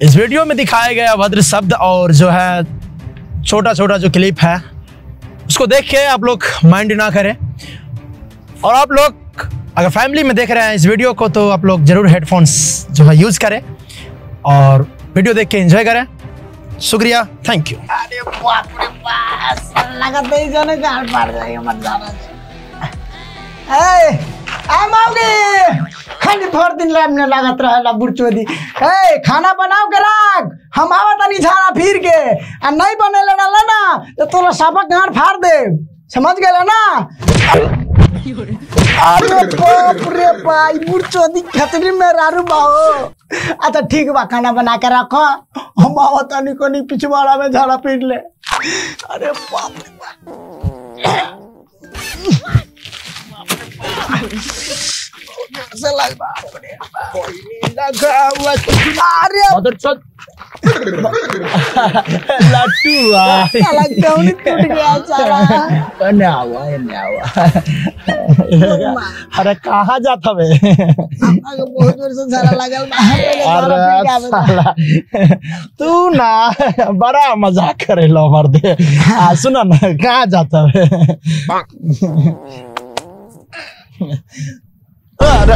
इस video में दिखाए गए अभद्र शब्द और जो है छोटा छोटा जो क्लिप है उसको देख के आप लोग माइंड ना करें। और आप लोग अगर फैमिली में देख रहे हैं इस वीडियो को तो आप लोग ज़रूर हेडफोन्स जो है यूज़ करें और वीडियो देख के एंजॉय करें। शुक्रिया, thank you. अरे बाप रे बाप, लगत नहीं जाने गाल पार जाए मत जाना। ए आमाउगी खाली भर दिन लैब में लागत रहेला बुरचोदी। ए खाना बनाओ के राख, हम आवत तनी झाड़ा फिर के आ नहीं बनेला ना ना तो तोरा सापक गांड फाड़ दे, समझ गेला ना। अरे बाप रे बाप, बुरचोदी खतरी में रारू बाहो। अच्छा ठीक बा, खाना बना के रखो, हम आवत तनी कोनी पिछवाड़ा में झाड़ा फिर ले। अरे बाप रे बाप, अरे कहाँ जाता बे? बहुत जोर से झाड़ा लागल। तू ना बड़ा मजाक करे लो मर्दे। सुना ना, कहाँ जाता बे? अरे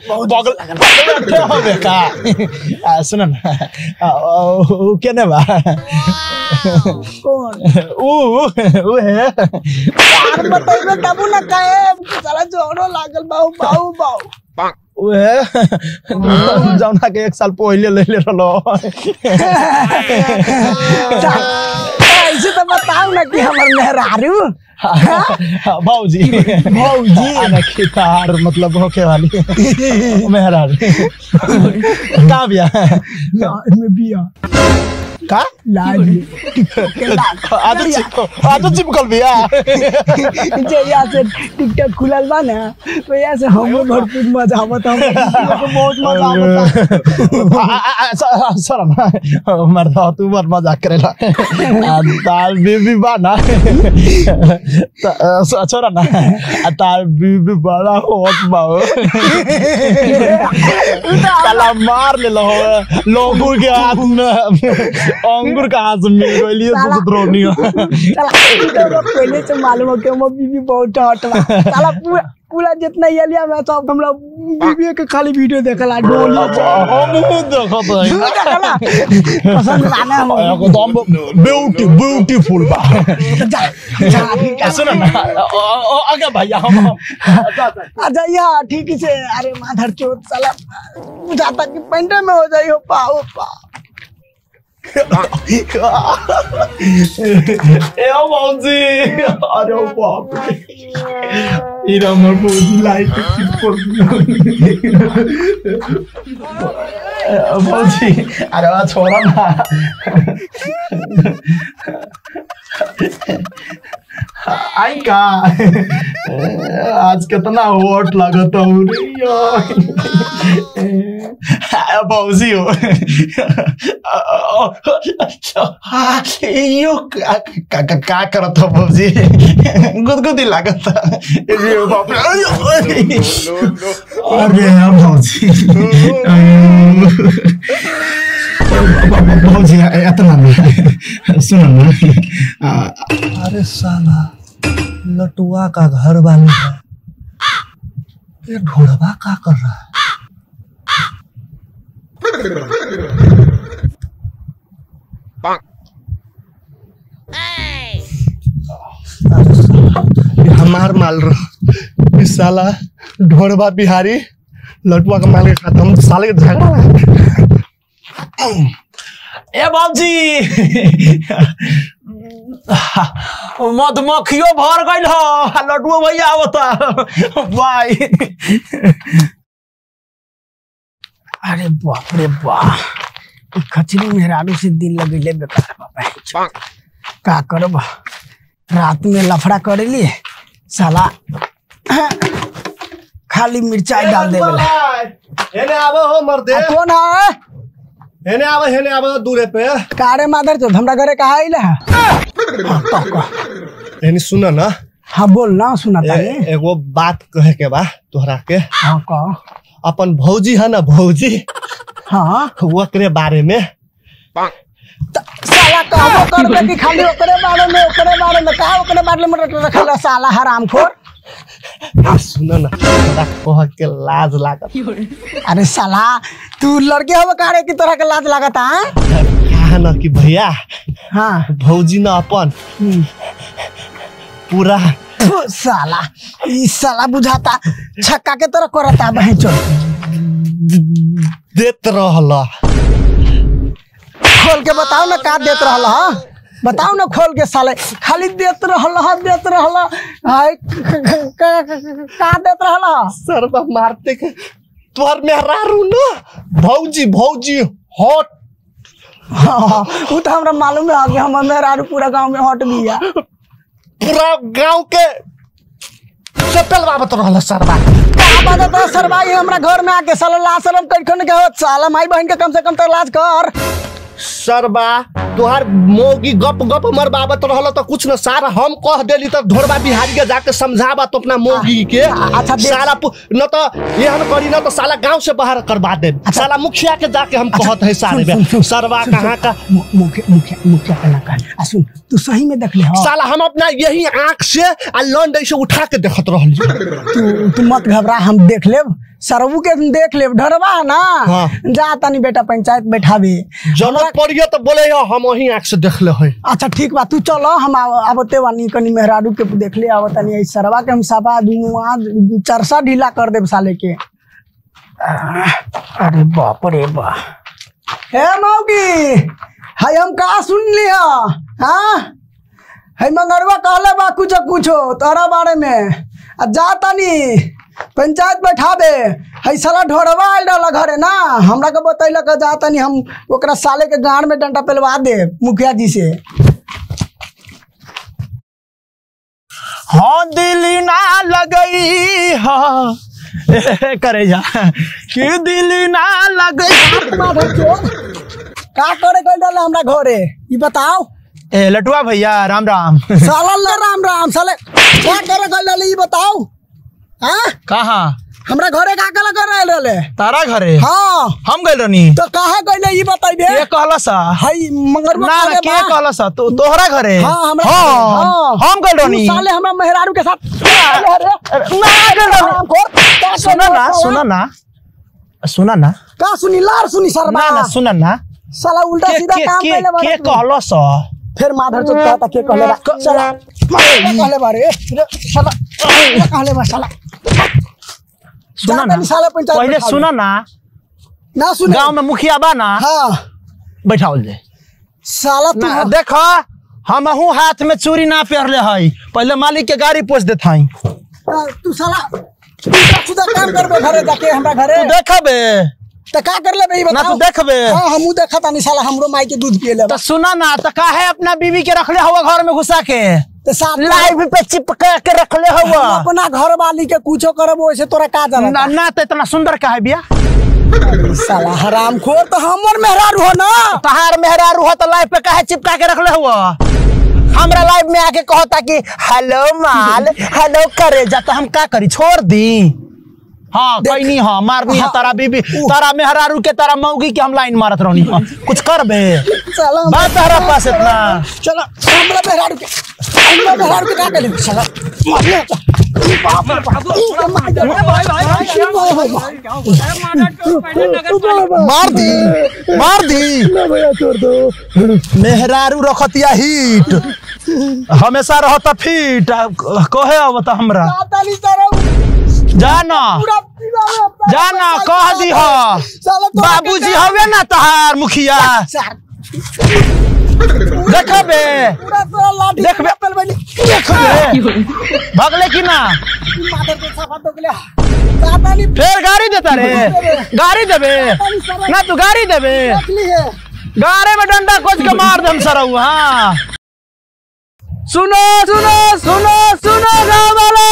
पगल का सुन ना, उ केने बा? कौन उ उ है यार, बताइबे तब ना काहे साला जोरो लागल बाऊ बाऊ बाऊ। उ है जौना के एक साल पहले ले ले रहलो। ऐसे तो बताओ ना कि हमर मेहरारू भौजी भौजी अनखितार मतलब होके वाली मेहरारू का बिया में बिया का लाज आदत चिपकल बिया। जहिया से टिकटॉक खुलल बा ना तो यहाँ से हमरो भरपूर मजा आवत, हम बहुत मजा आवत। सर मर्दा तू बड़ मजाक करेला। तार बीबी बा ना छोरा ना, तार बीबी बड़ा होत बा, साला मार ले लो लोगों के हाथ में अंगूर का हाथ मिल गइली तो द्रोणी हो। साला तो पहले से मालूम हो कि हम बीबी बहुत हट बा। साला पूरा पूरा जितना ये लिया मैं सब हमरा बीबी के खाली वीडियो देखला डोली हम देखत है देखला पसंद लाना हम एकदम ब्यूटी ब्यूटीफुल बा। जा जा सुन ना आगे भैया हम अच्छा या ठीक से। अरे माधर चोत साला बुझाता कि पेंटे में हो जाई हो पा हो पा। ए भौजी, अरे बाप रे, इरा हमर भौजी लाइट ठीक कर भौजी। अरे छोड़ा ना, आई का आज कितना हॉट लगता हूँ रे भौजी हो। यो का का करत हो भौजी? गुदगुदी लागत। अरे बाप रे, अरे भौजी भौजी इतना ना सुन ना। अरे साला लटुआ का घर वाली है, ये ढोड़वा का कर रहा है? अरे साला ये हमार माल रहा, इस साला ढोड़वा बिहारी लटुआ का माल के खाता। हम साले के झगड़ा है। ए बाबूजी मधुमक्खियों भर गइल ह, लटुआ भैया आवता बाय। अरे बाप रे बाप, खचरी मेहरारू से दिल लगैले बेकार बाबा। का करब, रात में लफड़ा करेली साला खाली मिर्चाई डाल देवेला। एने आबो हो मर्दे। कौन है? एने आबो, एने आबो दूरे पे। कारे मादर चोद हमरा घरे कहा आइला है? एने सुन ना। हाँ बोल ना, सुना तानी। एगो बात कहे के बा तोहरा के। हाँ कह। अपन भौजी है ना, भौजी। हां ओकरे बारे में। साला कहबो करबे कि खाली ओकरे बारे में, ओकरे बारे में का ओकरे बारे में रखल साला हरामखोर। सुन ना कह के लाज लागत। अरे साला तू लड़के हो का रे कि तोरा के लाज लागत? हां का ना कि भैया हां भौजी ना अपन पूरा साला ई साला बुझाता छक्का के तरह करता बहन देत रहला। खोल के बताओ ना का देत रहला? हां बताओ ना खोल के साले, खाली देत रहला देत रहला, हाय का देत रहला? सरबा मारते के तोहर मेहरारू ना भौजी भौजी हॉट। हां उ त हमरा मालूम है कि हमर मेहरारू पूरा गांव में हॉट बिया, पूरा गांव के चटल बाबत रहला सरबा। का बात है सरबा, ये हमरा घर में आके साला लाज शरम कइखन के होत साला, माई बहन के कम से कम तो लाज कर। सरबा तोहार मोगी गप गप मर बाबत रहल तो कुछ न सारा हम कह देली त ढोरबा बिहारी के जाके समझाबा तो अपना मोगी के। अच्छा साला न तो एहन करी न तो साला गांव से बाहर करवा दे। साला मुखिया के जाके हम कहत है सारे बे सरबा कहां का मुखिया मुखिया मुखिया के ना कह। आ सुन तू सही में देख ले। हां साला हम अपना यही आंख से आ लंड ऐसे उठा के देखत रहली। तू मत घबरा, हम देख लेब सरबू के देख लेब ढोरबा है ना। हाँ। जा तनी बेटा पंचायत बैठाबे, जरूरत पड़िए तो बोले हम वही आंख से देख ले है। अच्छा ठीक बा तू चलो, हम आवते वानी कनी मेहरारू के देख ले आवतनी। सरवा के हम सवा दुआ चरसा ढीला कर देब साले के। अरे बाप रे बा, हे मौगी हाय हम का सुन लिया? हां है मंगरवा कहले बा कुछ कुछो तोरा बारे में। आ जा तनी पंचायत बैठाबे, है साला ढोरवा आयल रहल घरे ना, हमरा के बतैलक जा तनी हम ओकरा साले के गांड में डंडा पेलवा दे मुखिया जी से। हाँ दिल ना लगई हा करे जा कि दिल ना लगई। का करे गइल रहल हमरा घरे ई बताओ? ए लटुआ भैया राम राम। साला राम राम साले का करे गइल रहल ई बताओ? हां कहां हमरा घरे का कला कर रहल रहले? तारा घरे? हां हम गइल रहनी। तो काहे गइले ई बताइबे? के कहला सा? हई मंगरवा ना के कहला सा? तो तोहरा घरे? हां हमरा। हां हम गइल रहनी। साले हमरा मेहरारू के साथ ना गइल रहनी। सुना ना सुना ना सुना ना का सुनी लार सुनी सरबा ना ना सुना ना साला उल्टा सीधा काम कइले बारे। के कहला सा? फिर माधर चोद कहता के कहले बा साला कहले बारे साला कहले बा साला। सुना ना पहले सुना ना ना सुने गांव में मुखिया बा ना। हां बैठावल जाए साला तू देखो हमहू हाथ में चूड़ी ना पहरले हई, पहले मालिक के गाड़ी पोछ देत हई। तू साला उल्टा सीधा काम करबे घरे जाके हमरा घरे तू देखबे त का कर लेबे ई बताओ ना? तू देखबे? हां हमहू देखत हनी साला हमरो माई के दूध पिए लेबा। त सुना ना त काहे अपना बीवी के रखले हवा घर में घुसा के त साथ लाइव पे चिपका के रखले हवा? अपना घर वाली के कुछो करब ओइसे तोरा का जाला ना? ना त इतना सुंदर काहे बिया साला हरामखोर? तो हमर मेहरारू हो ना। तहार मेहरारू हो त लाइव पे काहे चिपका के रखले हवा? हमरा लाइव में आके कहता कि हेलो माल हेलो करे जा, त हम का करी छोड़ दी? हाँ कहीं हाँ मारनी है तारा बीबी तारा मेहरारू के तारा मौगी के हम लाइन मारत रहनी। हाँ कुछ करबे बात तारा पास इतना चलो हमरा मेहरारू के हमरा मेहरारू के का करी साला मारले बाप रे बाप मार दी मार दी भैया छोड़ दो। मेहरारू रखतिया हीट हमेशा रहता फिट कहे अब हमरा जाना जाना कह दी हो बाबूजी हवे ना तहार मुखिया देखबे देखबे देखबे भगले की ना फिर गाड़ी देता रे गाड़ी देबे ना तू गाड़ी देबे गाड़ी में डंडा कोच के मार दम सरऊ। हाँ सुनो सुनो सुनो सुनो गाँव वाले,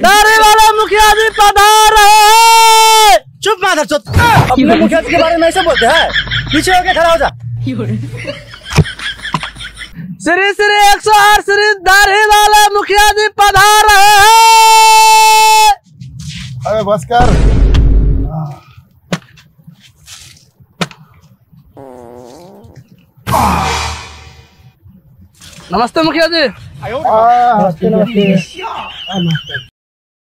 दाढ़ी वाले मुखिया जी पधार रहे हैं। चुप माधर चुप, अपने मुखिया जी के बारे में ऐसे बोलते हैं, पीछे होके खड़ा हो जा। श्री श्री 108 श्री दाढ़ी वाले मुखिया जी पधार रहे हैं। अरे बस कर। नमस्ते मुखिया जी। नमस्ते नमस्ते।